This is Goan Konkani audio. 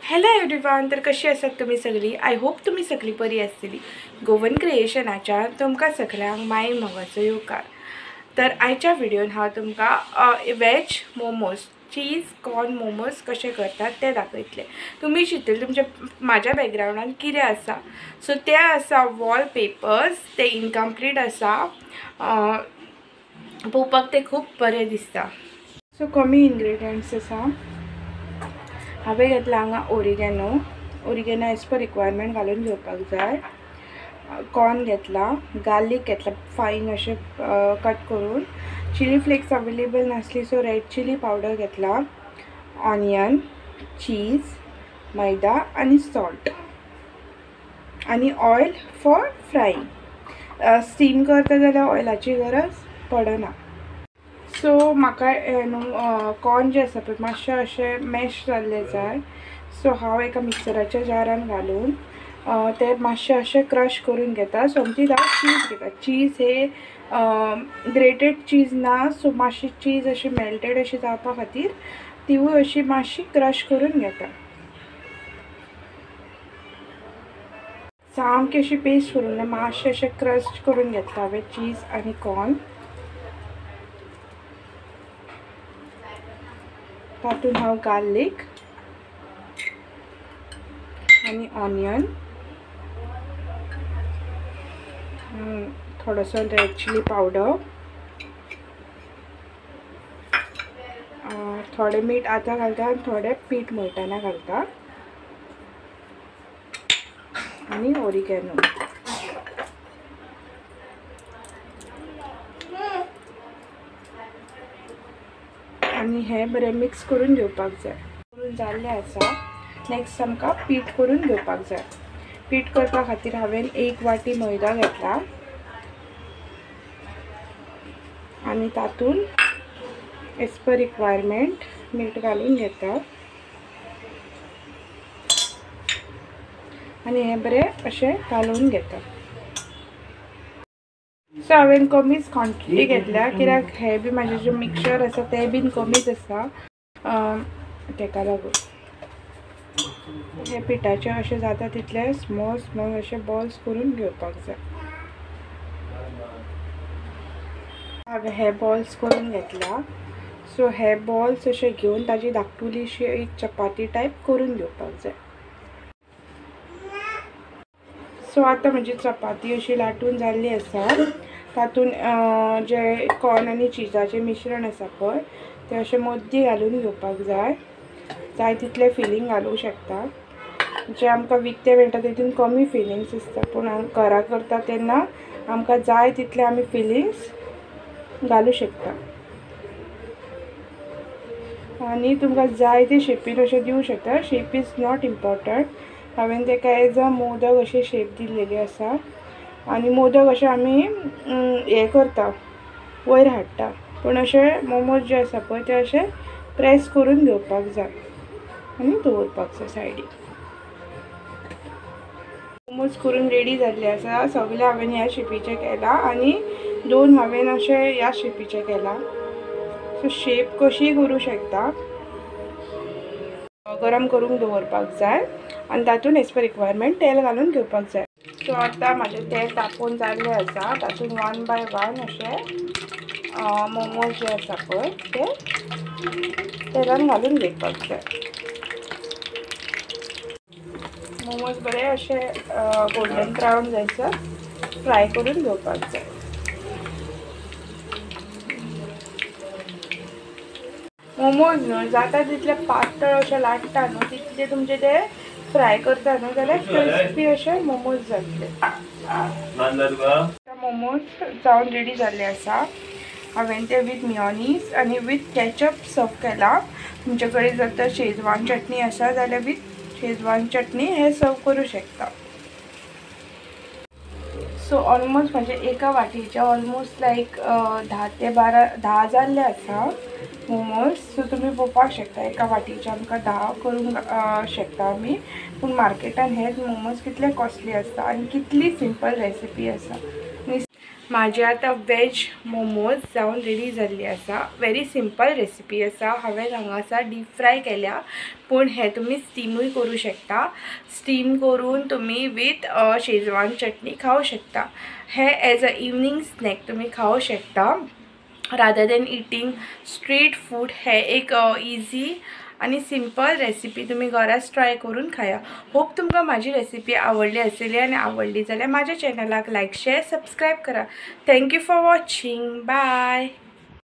हॅलो एवरीवन, तर कशी आसात तुमी सगळी? I hope तुमी सगळी बरी आसतली। गोवन क्रिएशनाच्या तुमकां सगळ्यांक माय मोगाचो येवकार। तर आयच्या व्हिडियोन हांव तुमकां veg momos, cheese corn momos कशे करतात ते दाखयतले। तुमी चिंतले तुमच्या म्हाज्या बॅकग्रावंडान कितें आसा, सो ते आसा वॉल पेपर्स, ते इनकम्प्लीट आसा, पळोवपाक ते खूब बरे दिसता। सो कमी इन्ग्रेडियंट्स आसा। हांवें घेतला हांगा oregano, oregano as per requirement घालून घेवपाक जाय। कॉर्न घेतला, गार्लीक घेतला फायन अशें कट करून, चिली फ्लेक्स अवेलेबल नासली सो रेड चिली पावडर घेतला, ऑनियन, चीज, मैदा आनी सॉल्ट आनी ऑयल फॉर फ्रायींग। स्टीम करता जाल्यार ऑयलाची गरज पडना। सो म्हाका न्हू कॉर्न जे आसा पळय मातशें अशें मॅश जाल्लें जाय, सो हांव एका मिक्सराच्या जारान घालून ते मातशें अशें क्रश करून घेता। सोमतीच हांव चीज घेता। चीज हे ग्रेटेड चीज ना, सो मातशी चीज अशी मेल्टेड अशी जावपा खातीर तिवूय अशी मातशी क्रश करून घेता। सामकी अशी पेस्ट करून ना, मातशें अशें क्रश करून घेतला हांवें चीज आनी कॉर्न। तातूंत हांव गार्लीक आनी ऑनियन, थोडोसो रेड चिली पावडर, थोडें मीठ आतां घालता आनी थोडें पीठ मळटना घालता आनी ओरिगेनो। आनी हे बरें मिक्स करून घेवपाक जाय। करून जाल्लें आसा। नेक्स्ट आमकां पीठ करून घेवपाक जाय। पीठ करपा खातीर हांवें एक वाटी मैदा घेतला आनी तातूंत एज पर रिक्वायरमेंट मीठ घालून घेता आनी हें बरें अशें घालून घेता। सो हांवें कमीच क्वॉन्टिटी घेतल्या कित्याक हें बी म्हाजें जें मिक्सचर आसा तें बीन कमीच आसा, तेका लागून हे पिठाचें अशें जाता तितले स्मॉल स्मॉल अशे बॉल्स करून घेवपाक जाय। हांवें हे बॉल्स करून घेतला। सो हे बॉल्स अशे घेवन ताजी धाकटुलीशी एक चपाती टायप करून घेवपाक जाय। सो आतां म्हजी चपाती अशी लाटून जाल्ली आसा। तातूंत जे कॉर्न आनी चिजाचें मिश्रण आसा पळय तें अशें मद्दी घालून घेवपाक जाय। जाय तितलें फिलींग घालूंक शकता। जें आमकां विकतें मेळटा तितून कमी फिलिंग्स आसता, पूण घरा करता तेन्ना आमकां जाय तितलें आमी फिलिंग्स घालूं शकता आनी तुमकां जाय ते शेपीन अशें दिवं शकता। Shape is not important. हांवें तेका एज अ मोदक अशें शेप दिल्लेली आसा आनी मोदक अशें आमी हें करता, वयर हाडटा, पूण अशें मोमोज जे आसा पळय ते अशें प्रेस करून घेवपाक जाय आनी दवरपाक जाय सायडीक। मोमोज करून रेडी जाल्ले आसा। सगळे हांवें ह्या शेपीचे केला आनी दोन हांवें अशें ह्या शेपीचे केला। सो शेप कशीय करूं शकता। गरम करूंक दवरपाक जाय आनी तातूंत एज पर रिक्वायरमेंट तेल घालून घेवपाक जाय। सो आतां म्हाजें तेल तापोवन जाल्लें आसा। तातूंत वन बाय वन अशें मोमोज जे आसा पळय ते तेलान घालून घेवपाक जाय। मोमोज बरे अशे गोल्डन ब्रावन जायसर फ्राय करून घेवपाक जाय। मोमोज न्हू जाता तितले पातळ अशे लाट्टा न्हू तितले तुमचे ते फ्राय करता न्हू जाल्यार क्रिस्पी अशे मोमोज जातले। मोमोज जावन रेडी जाल्ले आसा। हांवें ते विथ मियोनीज आनी विथ केचप सर्व केला। तुमचे कडेन जर तर शेजवान चटणी आसा जाल्यार विथ शेजवान चटणी हे सर्व करूं शकता। सो ऑलमोस्ट म्हाजे एका वाटयेचे ऑलमोस्ट लायक 10 ते 12 10 जाल्ले आसा मोमोज। सो तुमी पळोवपाक शकता एका वाटयेचे आमकां 10 करूंक शकता आमी, पूण मार्केटान हेच मोमोज कितले कॉस्टली आसता आनी कितली सिंपल रेसिपी आसा। म्हाजे आतां वेज मोमोज जावन रेडी जाल्ली आसा. वेरी सिंपल रेसिपी आसा. हांवें हांगासर डीप फ्राय केल्या, पूण हें तुमी स्टिमूय करूं शकता. स्टीम करून तुमी वीथ शेजवान चटणी खावं शकता. हे एज अ इवनींग स्नॅक तुमी खावं शकता rather than eating street food. हे एक इजी आनी सिंपल रेसिपी तुमी घराच ट्राय करून खाया. होप तुमकां म्हाजी रेसिपी आवडली आसतली आनी आवडली जाल्यार म्हाज्या चॅनलाक लायक, शेअर, सबस्क्रायब करा. Thank you for watching. Bye.